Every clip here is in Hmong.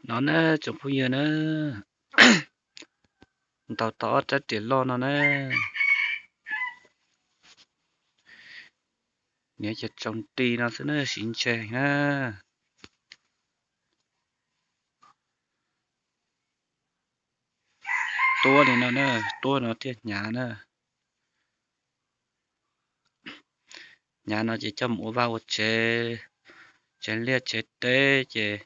No na tsoom phooj ywg na, ntaus tau ob rab riam loj no na. Nws cov tsoos ris no xwb na, siv ntshe na. Tuab li no na, tuab no thiaj hnyav na. Hnyav no ces coj mus ua vaj ua tsev, tsev liaj tsev teb ces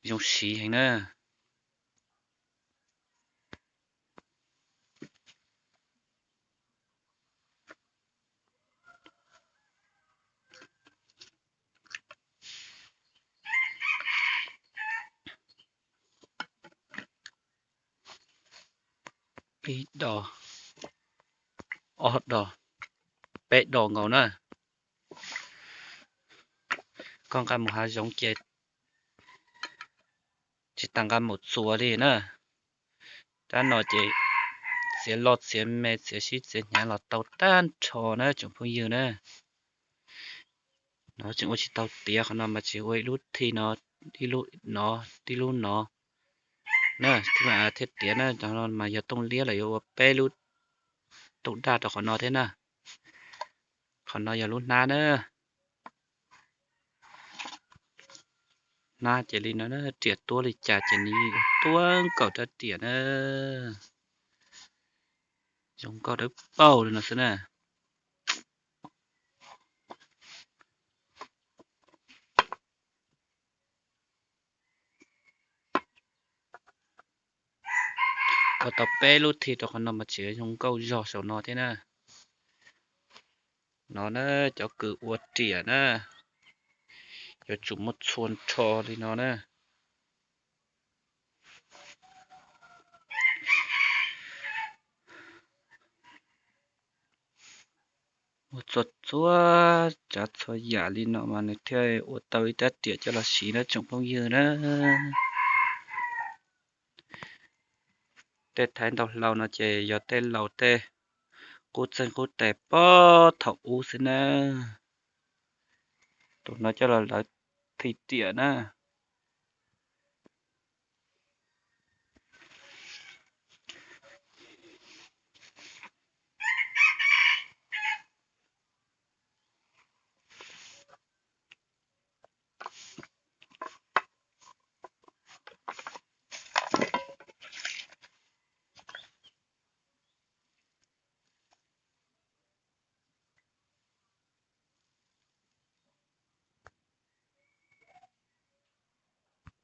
zoo siv heev na. Ib dos, ob dos, peb dos nkaus na. Koj nqa mus hav zoov ces tsis tas nqa mus txuas li na. Rab no ces txiav loj txiav me txiav sib txiav hnyav los tau tag nrho na tsoom phooj ywg na. No tseem ua tsis tau tiav, qhov no mas tsis ua ib lub thij no, ib lub no, tib lub no na, thiaj tiav na. Cov no mas yog tooj liab los yuav ua peb lub tooj daj rau qhov no thiab na. Qhov no yog lub hnab na. Hnab ces li no, riam tuab li cas ces nws ua tuab nkaus rab riam na. Zoo nkauj dawb paug li no xwb na. Ua tau peb lub thij rau qhov no mas tseem zoo nkauj zog saum no thiab na. No na, cov kws ua riam na, yuav tsum muaj txhua nrho li no na. Ua txhua txhua tsav txhua yam li no mas nws thiaj ua tau ib rab riam coj los siv na tsoom phooj ywg na. Tej thaiv ntau hlau no ces yog tej laus tej qub txeeg qub tes puag thaum ub xwb na. Tus no coj los lawv thij riam na.